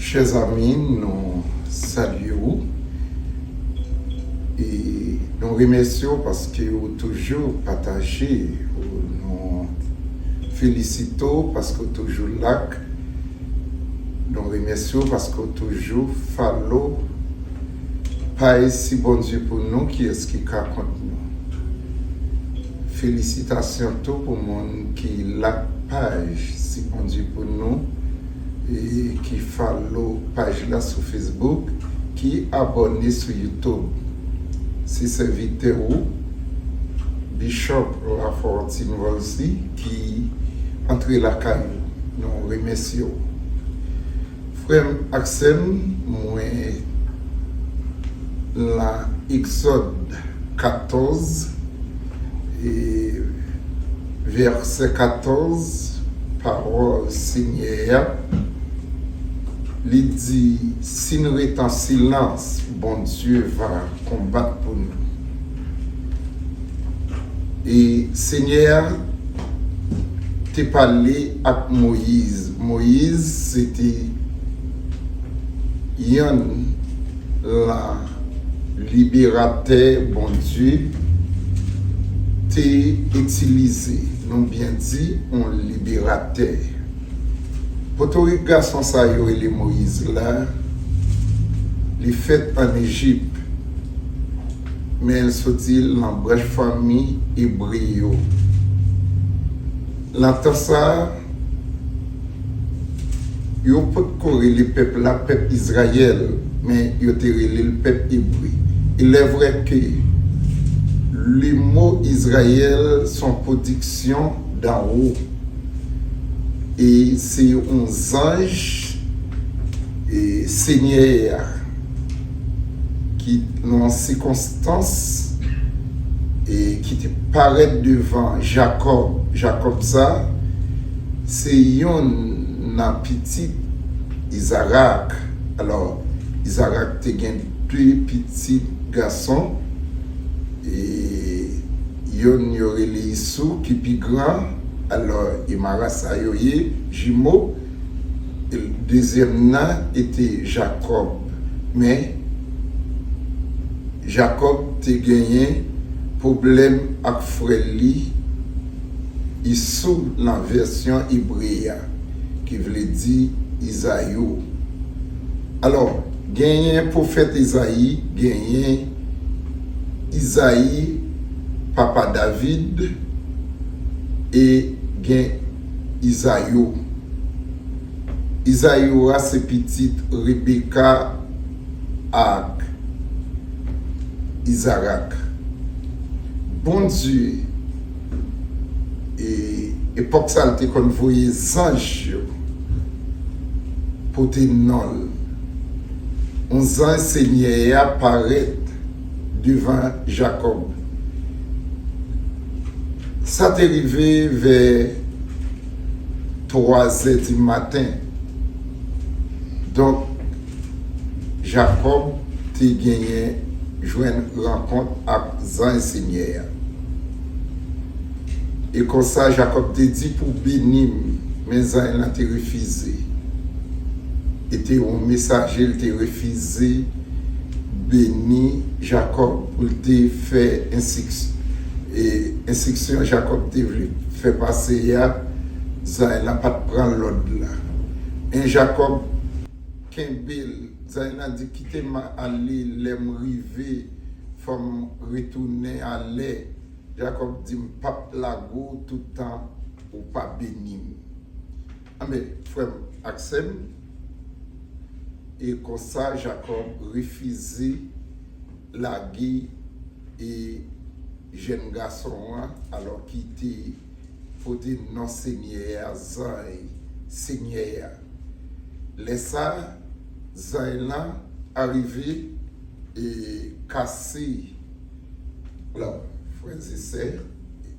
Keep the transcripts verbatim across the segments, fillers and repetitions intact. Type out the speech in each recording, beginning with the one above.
Chè zanmi, nou salye ou e nou remèsye w paske ou toujou pataje, ou nou felisite w paske ou toujou like. Nou remèsye w paske ou toujou follow paj Si Bondye Pou Nou, kiyès ki ka kont nou? Felisitasyon tou pou moun ki like paj Si Bondye Pou Nou e ki follow paj la sou Facebook, ki abòne sou YouTube. Se sèvitè ou, Bishop Lafortine Volcy, ki antre lakay ou. Nou remèsye w. Frè m ak sè m, mwen lan Egzòd katòz, e vèsè katòz, pawòl Senyè a, li di, si n ret an silans, Bondye va konbat pou nou. E Senyè a te pale ak Moyiz. Moyiz se te yonn lan liberatè Bondye te itilize, nou byen di, yon liberatè. Potorik gason sa yo rele Moyiz la, li fèt ann Ejip, men l soti lan branch fanmi Ebre yo. Lan tan sa a, yo potko rele pèp la pèp Izrayèl, men yo te rele l pèp Ebre. Il est vrai que le mot Israël son pwodiksyon d'en haut. E se yon zanj, e, Senyè a, ki, nan sikonstans, e ki te parèt devan Jakòb. Jakòb sa, se yonn nan pitit Izarak. Alò, Izarak te gen de pitit gason, e yonn yo rele Isou ki pi gran, alò, e marasa yo ye, jimo. E dezyèm nan ete Jakòb. Men, Jakòb te genyen pwoblèm ak frè li, Isou lan vèsyon ebre a, ki vle di Izayou. Alò, genyen pwofèt Ezayi, genyen Izayi, papa David, e gen Izayou. Izayou a se pitit Rebeka ak Izarak. Bondye, e, epòk sa a, l te konn voye zanj yo pote non l. Yon zanj Senyè a parèt devan Jakòb. Sa te rive vè twazè di maten. Donk, Jakòb te genyen jwenn rankont ak zanj Senyè a. E konsa, Jakòb te di pou beni m, men zanj lan te refize. E te yon mesaje, l te refize beni Jakòb pou l te fè enstriks-, e enstriksyon Jakòb te vle fè pase a, zanj lan pa t pran lòd la. Men Jakòb kenbe l, zanj lan di, kite m ale, lè m rive, fò m retounen alè. Jakòb di, m p ap lage w toutan ou pa beni m. Anben, frè m ak sè m, e konsa Jakòb refize lage, e, jèn gason an, alò ki te pote non Senyè a, zanj Senyè a. Lè sa a, zanj lan arive e kase. Alò, frè e sè,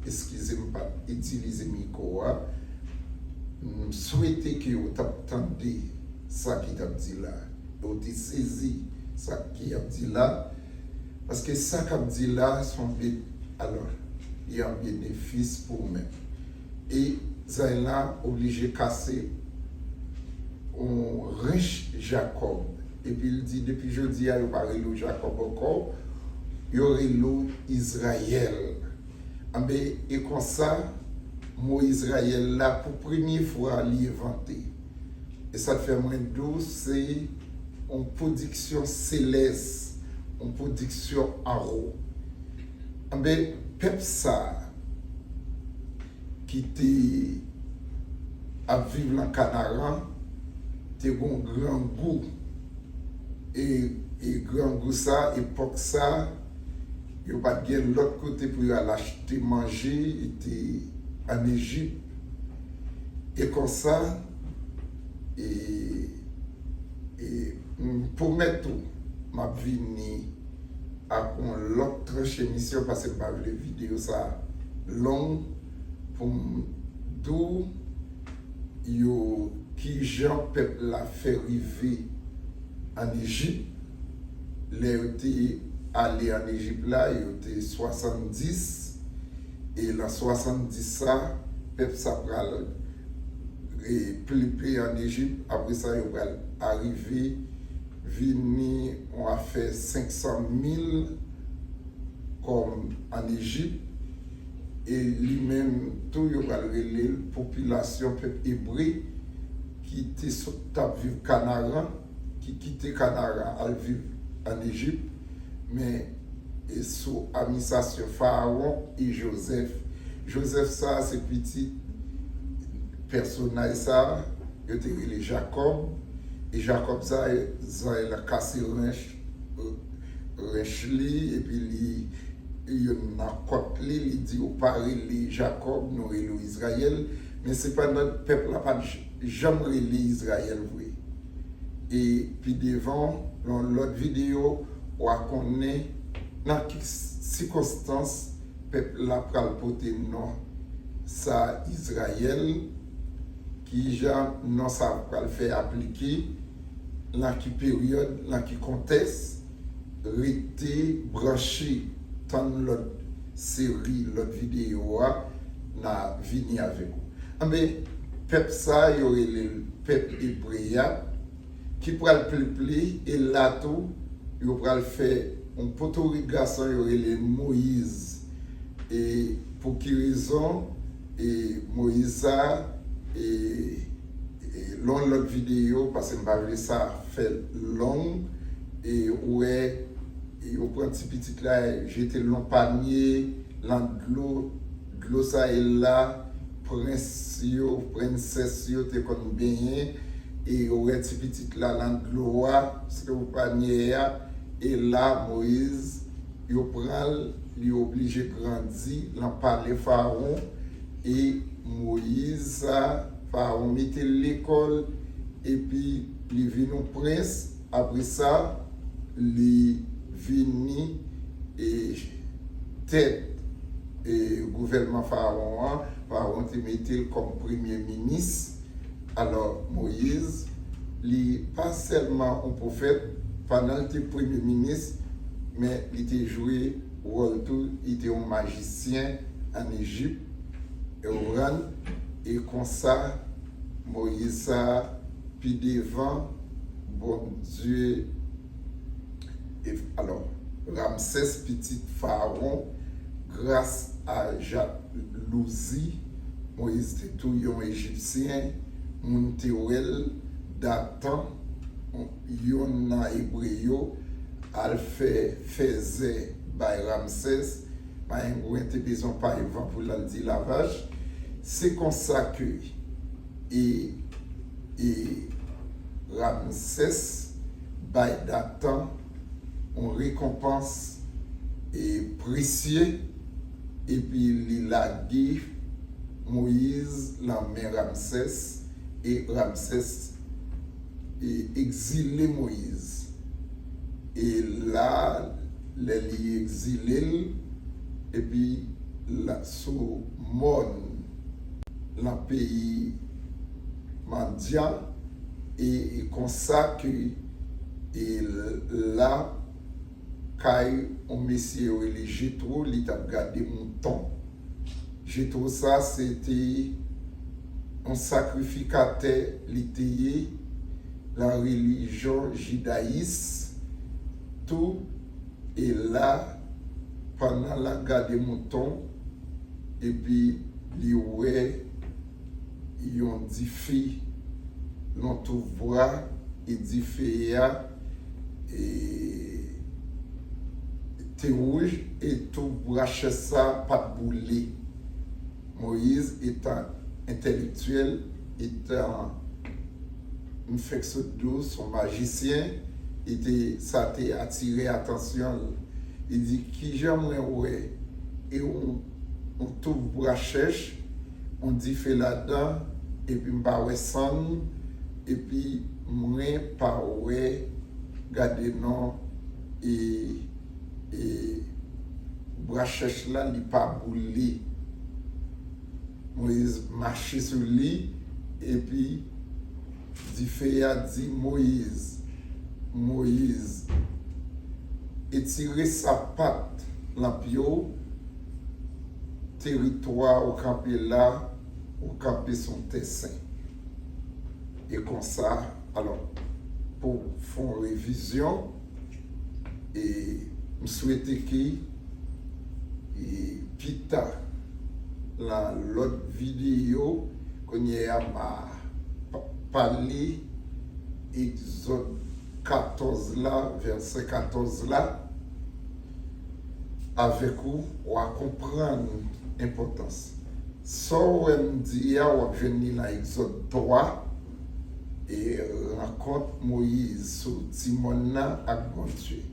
eskize m pa t itilize mikwo a. M swete ke w t ap tande sa ki t ap di la. E w te sezi sa ki ap di la. Paske sa k ap di la, se yon be-, alò, li an benefis pou ou menm. E zanj lan oblije kase yon rench Jakòb. Epi l di, depi jodi a, yo pa rele w Jakòb ankò, yo rele w Izrayèl. Anben, e konsa, mo Izrayèl la, pou premye fwa, li envante. E sa k fè mwen di w, se yon pwodiksyon selès, yon pwodiksyon anwo. Anben, pèp sa a, ki te ap viv nan Kanaran te gen yon grangou. E, e grangou sa, epòk sa, yo pa t gen lòt kote pou yo al achte manje, e te ann Ejip. E konsa, e, e m pwomèt ou, m ap vini ak yon lòt tranch emisyon, paske m pa vle videyo sa long, pou m di w yo kijan pèp la fè rive ann Ejip. Lè yo te ale ann Ejip la, yo te swasanndis, e nan swasanndis sa, pèp sa pral, e, plipe ann Ejip. Apre sa, yo pral arive vini yon afè senk san mil kòm ann Ejip, e li menm tou, yo pral rele l popilasyon pèp ebre ki te sot, t ap viv Kanaran, ki kite Kanaran al viv ann Ejip, men, e, sou administrasyon Farawon e Jozèf. Jozèf sa a se pitit pèsonaj sa a, yo te rele Jakòb, e Jakòb sa a, zanye l kase ranch, ranch li, epi li, youn nan kòt li, li di, "Ou pa rele Jakòb, nou rele w Izrayèl." Men sepandan, pèp la pa t j-, janm rele Izrayèl vre. E pi devan, nan lòt videyo, w a konnen nan ki sikonstans pèp la pral pote non sa Izrayèl, kijan non sa pral fè aplike, nan ki peryòd, nan ki kontèks, rete branche, tann lòt seri, lòt videyo a, n a vini avèk ou. Anben, pèp sa, yo rele l pèp ebre a, ki pral pliple, e la tou, yo pral fè yon potorik gason, yo rele l Moyiz. E pou ki rezon? E Moyiz sa, e, e, lon lòt videyo, paske m pa vle sa fè long, e ou wè, e yo pran ti pitit la, jete l nan panye, nan dlo, dlo sa e la, prens yo, prensès yo te konn benyen, e yo wè ti pitit la nan dlo a, se ou panye a, e la, Moyiz, yo pran l, li oblije grandi nan palè Farawon, e Moyiz sa, Farawon mete l lekòl, epi li vin yon prens, apre sa, li vini, e, tèt, e, gouvènman Farawon an. Farawon te mete l kòm premye minis. Alò, Moyiz, li pa sèlman yon pwofèt, pandan l te premye minis, men li te jwe wòl tou, li te yon majisyen ann Ejip, e w konprann, e konsa, Moyiz sa, pi devan, Bondye, e, alò, Ramsès, pitit Farawon, gras a jalouzi, Moyiz te touye yon Ejipsyen, moun te wè l, Datan, youn nan Ebre yo, al fè fèzè bay Ramsès, Marengo te bezwen pay van pou l al di lavach. Se konsa ke, e, e Ramsès bay Datan yon rekonpans, e, presye, epi li lage Moyiz nan men Ramsès, e Ramsès, e, egzile Moyiz. E la, lè li egzile l, epi la, sou mòn, nan peyi Mandyan, e, e konsa ke, e la, kay yon mesye yo rele Jetwo, li t ap gade mouton. Jetwo sa, se te yon sakrifikatè li te ye, la relijyon jidayis tou, e la, pandan l ap gade mouton, epi li wè yon dife nan touf bwa, e dife a, e, te wouj, e touf bwa chèch sa pa t boule. Moyiz, etan entèlektyèl, etan, m fèk sot di w, s on majisyen, e te, sa te atire atansyon l. Li di, "Kijan mwen wè e yon, yon touf bwa chèch, yon dife ladan, epi m pa wè sang, epi mwen pa wè, gade non, e, e bwa chèch la, li pa boule." Moyiz mache sou li, epi dife a di Moyiz, "Moyiz, etire sapat lan pye w, teritwa ou kanpe la, ou kanpe s on tè sen." E konsa, alò, pou fè yon revizyon, e m swete ke, e pita, lan lòt videyo, kounye a m a pa-, pale Egzòd katòz la, vèsè katòz la, avèk ou, w a konprann enpòtans. Sa w wè m di a, w ap jwenn li nan Egzòd twa, e rankont Moyiz sou ti mòn nan ak Bondye.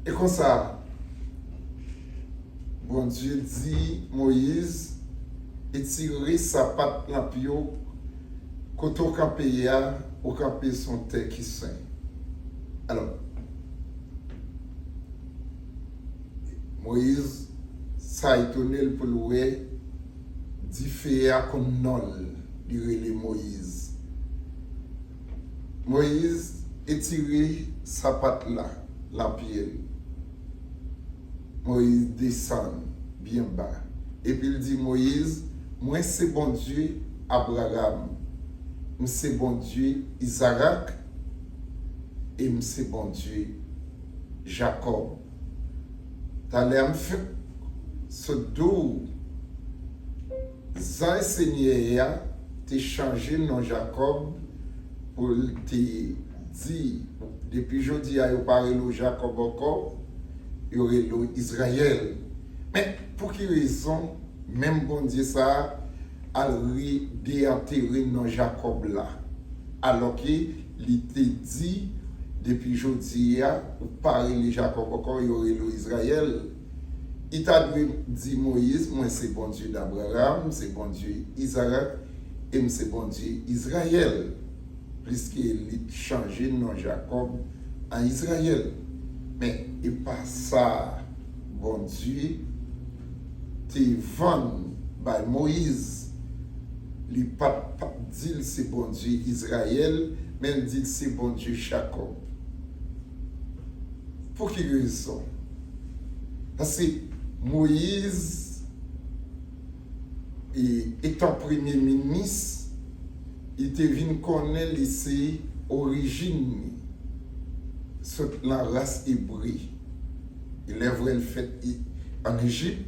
E konsa, Bondye di Moyiz, "Etire sapat lan pye w, kote w kanpe a, ou kanpe s on tè ki sen." Alò, Moyiz, sa etone l pou l wè dife a konn non l, li rele Moyiz. Moyiz etire sapat la, lan pye l. Moyiz desann byen ba. Epi l di Moyiz, "Mwen se Bondye Abraram, m se Bondye Izarak, e m se Bondye Jakòb." Talè a m fèk sot di w, zanj Senyè a te chanje non Jakòb pou l te di, "Depi jodi a, yo pa rele w Jakòb ankò, yo rele w Izrayèl." Men, pou ki rezon menm Bondye sa a al redeantere non Jakòb la, alòske li te di, "Depi jodi a, ou pa rele Jakòb ankò, yo rele w Izrayèl"? Li ta dwe di Moyiz, "Mwen se Bondye Abraram, m se Bondye Izarak, e m se Bondye Izrayèl." Pliske li t chanje non Jakòb an Izrayèl. Men, e pa sa Bondye te vann bay Moyiz. Li pa t, pa t di l se Bondye Izrayèl, men l di l se Bondye Jakòb. Pou ki rezon? Paske Moyiz, e, etan premye minis, li te vin konnen li se orijin li sot lan ras ebre. Ilèvrè l fèt i-, ann Ejip,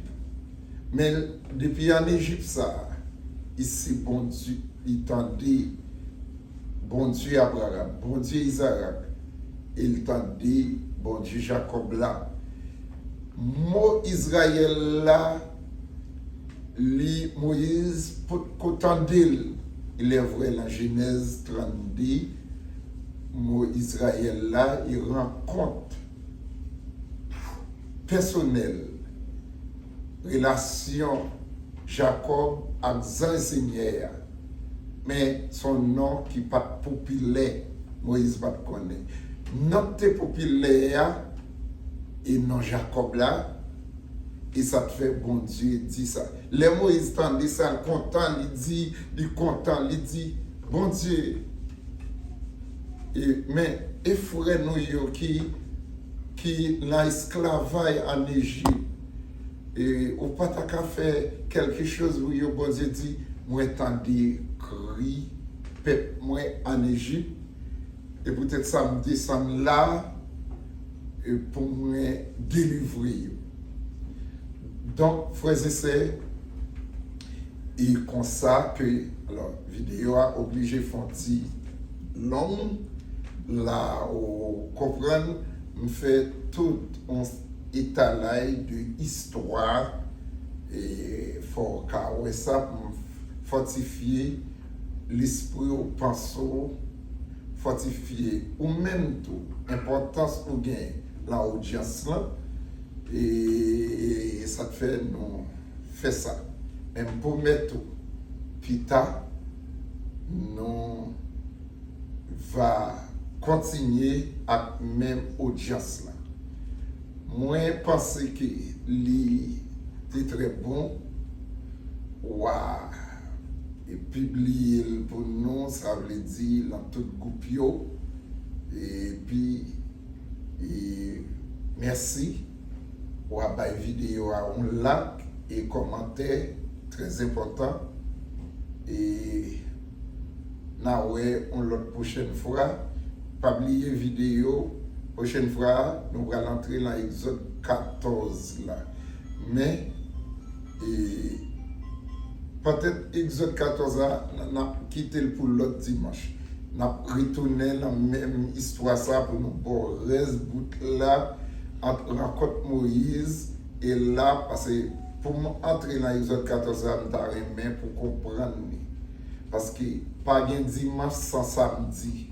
men depi ann Ejip sa a, li se Bondye, li tande Bondye Abraram, Bondye Izarak, e l tande Bondye Jakòb la. Mo Izrayèl la, li, Moyiz potko tande l. Ilèvrè, lan Jenèz trannde, mo Izrayèl la, e rankont pèsonèl, relasyon Jakòb ak zanj Senyè a. Men, s on non ki pa t popilè, Moyiz pa t konnen. Non k te popilè a, e non Jakòb la, e sa t fè Bondye di sa. Lè Moyiz tande sa, l kontan, li di, li kontan, li di, "Bondye, e, men, e frè nou yo ki, ki nan esklavay ann Ejip, e, ou pa ta ka fè kèlke choz pou yo?" Bondye di, "Mwen tande kri pèp mwen ann Ejip, E poutèt sa, m desann la e pou mwen delivre yo. Donk, frè e sè, e konsa ke, alò, videyo a oblije fè yon ti long, la ou konprann, m fè tout yon etalay de istwa, e fò w ka wè sa, pou m fòtifye lespri w, panse w, fòtifye ou menm tou, enpòtans ou gen nan odyans lan, e, e sa k fè nou fè sa. Men m pwomèt ou, pita, nou va kontinye ak menm odyans lan. Mwen panse ke li te trè bon. W a pibliye l pou nou, sa vle di nan tout gwoup yo. Epi, e, mèsi. W a bay videyo a yon like e kòmantè, trè enpòtan. E n a wè yon lòt pwochèn fwa. Pa bliye videyo, pwochèn fwa, nou pral antre nan Egzòd katòz la. Men, e, petèt Egzòd katòz la, n, n ap kite l pou lòt dimanch. N ap retounen nan menm istwa sa pou nou ba w rès bout la ant rankont Moyiz e la, paske pou m antre nan Egzòd katòz la, m ta renmen pou konprann li. Paske pa gen dimanch san samdi.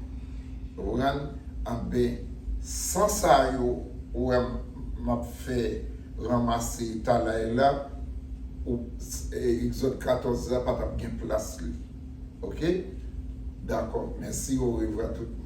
Ou konprann? Anben, san sa yo, ou wè m, m ap fè ranmase talay la, ou, e, Egzòd katòz la pa t ap gen plas li. Oke? Dakò. Mèsi, orevwa tout moun.